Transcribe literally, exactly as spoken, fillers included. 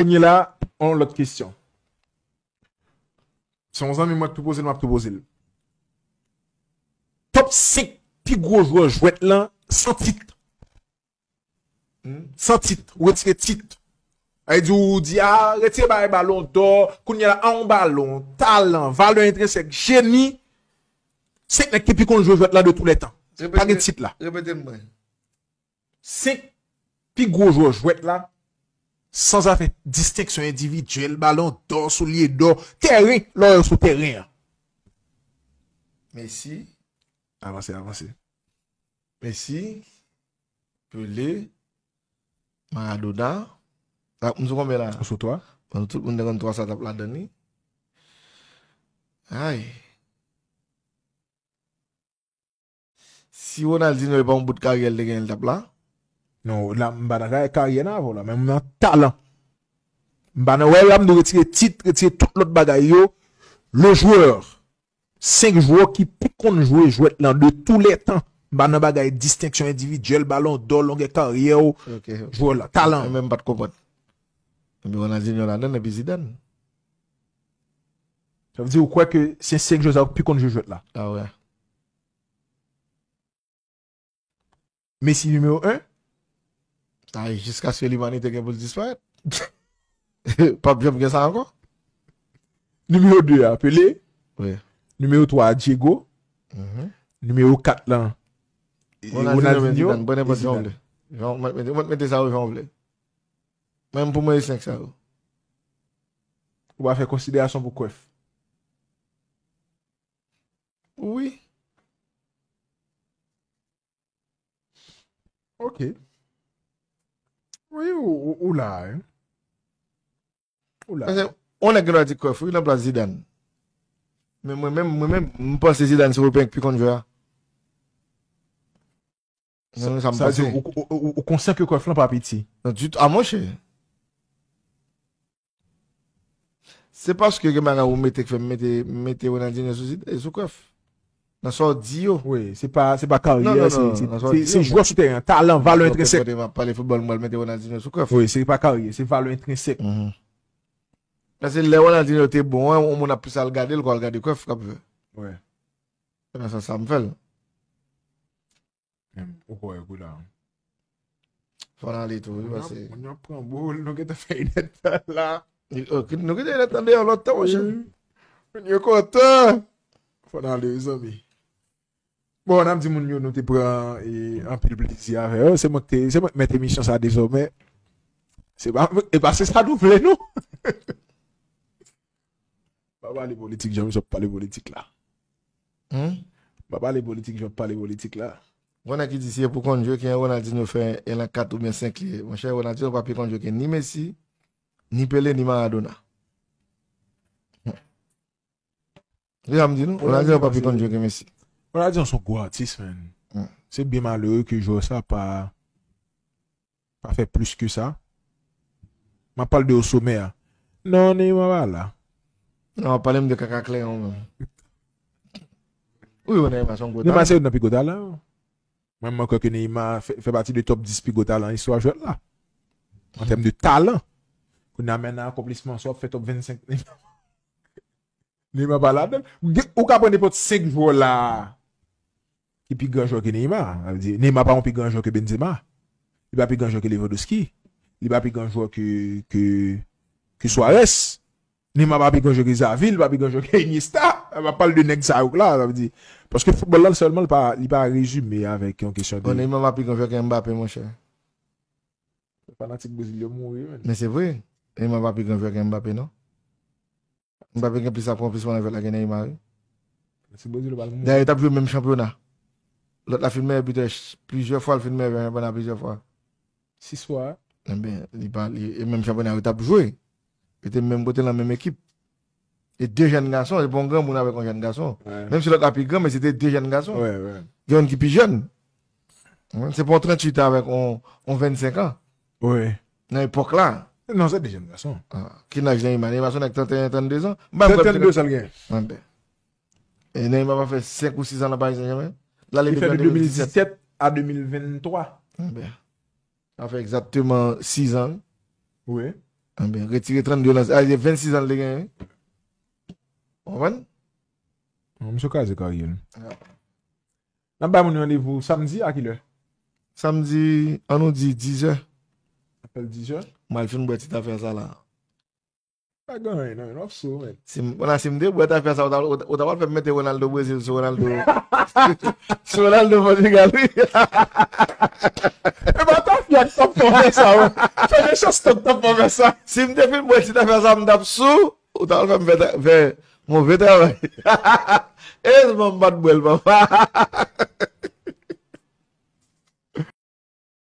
Kounye la, yon lòt kesyon. Se yon zanmi mwen k tou poze l, m ap tou poze l. Top senk pi gwo jwè jwèt lan san tit. Hmm? San tit, ou retire tit. Sa vle di, ou di, a, retire bagay balon dò, kounye a la, a yon balon, talan, valè entrensèk, jeni, senk nèg ki pi konn jwe jwèt la de tou lè tan. Pa gen tit la. Repete m mwen. Senk pi gwo jwè jwèt la, san zafè distenksyon endividyèl, balon dò, soulye dò, tèren, lè w sou tèren an. Messi. Avanse, avanse. Messi, Pelé, Maradona. Sa, m sou konbyen la? Ou sou twa. Bon, tout moun te konn twa sa t ap ladan li. Ay. Si Ronaldinho e pa yon bout karyè l te genyen, l t ap la? Non, la, m pa nan karyè, karyè nan avè w la, men m nan talan. M pa nan, wè, la, m dwe retire tit, retire tout lòt bagay yo. Le joueur. Senk jwè ki pi konn jwe jwèt lan de tou lè tan. M pa nan bagay distenksyon endividyèl, balon dò, longè karyè w, jwè la, talan. Mwen menm m pa t konprann. Epi Ronaldinho ladan, epi Zidane. Sa vle di ou kwè ke se senk jwè sa yo ki pi konn jwe jwèt la? Ah ouais. Messi nimewo en. Ay, jiskaske limanite gen pou l disparèt. P ap janm gen sa ankò. Nimewo de a, Pelé. Wi. Nimewo twa a, Diego. Mhm. Nimewo kat lan, e, Ronaldinho, Ronaldinho, Zidane. Pran nenpòt jan w vle. Jan w mèt mete, ou mèt mete sa yo jan w vle. Men pou mwen, e senk sa yo. Ou pa fè konsiderasyon pou Cruyff. Wi. Ok. Wi, ou, ou, ou la, hein. Ou la. Paske, on nèg gen dwa di Cruyff, wi, nan plas Zidane. Men mwen menm, mwen menm, m panse Zidane se Ewopeyen ki pi konn jwe a. Sa, sa m panse. Ou, ou, ou, ou konsyan ke Cruyff lan pa piti? Non, ditou. A, monchè. Se paske gen bagay ou mete k fè m mete, mete Ronaldinho sou Zid-, sou Cruyff. Nan sa w di yo. Wi, se pa, se pa karyè, se, se, se jwè sou teren, talan, valè entrensèk. Kote m ap pale foutbòl, m pral mete Ronaldinho sou Cruyff. Wi, se pa karyè, se valè entrensèk. Mhm. Paske lè Ronaldinho te bon, yon moun ap plis al gade l, kwa al gade Cruyff k ap jwe. Wi. Se nan sans sa m fè l. Menm, ou kwè kou la. Fò n ale tou, wi, paske moun yo ap pran boul, nou gentan fè inèdtan la. Nou gentan inèdtan deyò lòt tan, monchè. Moun yo kontan. Fò n ale, mezanmi. Bon, n ap di moun yo, nou te pran, e, anpil plezi avè yo. Se mwen ki te, se mwen ki mèt emisyon sa dezòmè. Se pa, e pa se sa nou vle, non. Pa pale politik, jan misye ap pale politik la. Hmm? Pa pale politik, jan ap pale politik la. Gon nèg ki di si e pou konn jwe ke Ronaldinho fè elan kat oubyen senk li ye. Monchè, Ronaldinho pa pi konn jwe ke ni Messi, ni Pelé, ni Maradona. Deja m di nou, Ronaldinho pa pi konn jwe ke Messi. Ronaldinho se yon gwo atis, man. Hmm. Se byen malere ke jwè sa pa pa fè plis ke sa. M ap pale de o somè a. Non, Neymar pa la. Non, w ap pale m de kaka klè an menm. Wi, wi, Neymar se yon gwo talan. Neymar se youn nan pi gwo talan yo. Mwen, mwen kwè ke Neymar fè, fè pati de top dis pi gwo talan istwa jwèt la. An tèm de talan. Kounye a men nan akonplisman, si w ap fè top vennsenk Neymar. Neymar pa ladan. Ou ka pran nenpòt senk jwè la ki pi gran jwè ke Neymar. Sa vle di, Neymar pa yon pi gran jwè ke Benzema. Li pa pi gran jwè ke Lewandowski. Li pa pi gran jwè ke, ke, ke Suarez. Neymar pa pi gran jwè ke Xavi, li pa pi gran jwè ke Iniesta. M ap pale de nèg sa yo la, sa vle di. Paske foutbòl la, sèlman, li pa, li pa rezime avèk yon kesyon de... Bon, Neymar pa pi gran jwè ke Mbappé, monchè. Fanatik Brezil yo mouri, man. Men se vre. Neymar pa pi gran jwè ke Mbappé, non. Mbappé gen plis akonplisman nan jwèt la ke Neymar, wi. Ti Brezil pral mouri. Dayè, yo t ap jwe menm chanpyona. Lòt la fin meyè bitè ch-, plizyè fwa, l fin meyè chanpyona plizyè fwa. Sis fwa. Enben, li pa, li, e menm chanpyona yo t ap jwe. Yo te menm kote nan menm ekip. E de jèn gason, se pa yon granmoun avèk yon jèn gason. Wi. Menm si lòt la pi gran, men se te de jèn gason. Wi, wi. Gen youn ki pi jèn. Wi, se pa yon tranntuit an avèk yon, yon vennsenk an. Wi. Nan epòk la. Non, se de jèn gason. Ah, ki laj Neymar? Neymar se yon nèg trannteyen, trannde zan. M pa kwè trannde zan l gen. Anben. E Neymar pa fè senk ou sis an nan Paris Saint-Germain? Li fè de de mil disèt a de mil venntwa. Anben. Sa fè egzakteman sis an, wi. Wi. Ebyen, retire trannde nan, a, se vennsis an li te genyen, wi. Ou konprann? Bon, misye kraze karyè l. Ya. N ap bay moun randevou samdi a kilè? Samdi, an nou di dizè. Apèl dizè. M al fin bwè ti afè sa la. Pa gen anyen, non, non, so, men. Si m, wala, si m te bwè ti afè sa, ou ta, ou ta, ou ta pral fè m mete Ronaldo Brezil sou Ronaldo. Sou Ronaldo Pòtigal, wi. E pa ta fi ak tòp fò fè sa, wi. Fè de chans tòp tòp fò fè sa. Si m te fin bwè ti afè sa, m t ap sou, ou ta pral fè m fè, fè move travay. Erezman m pa t bwè l, papa.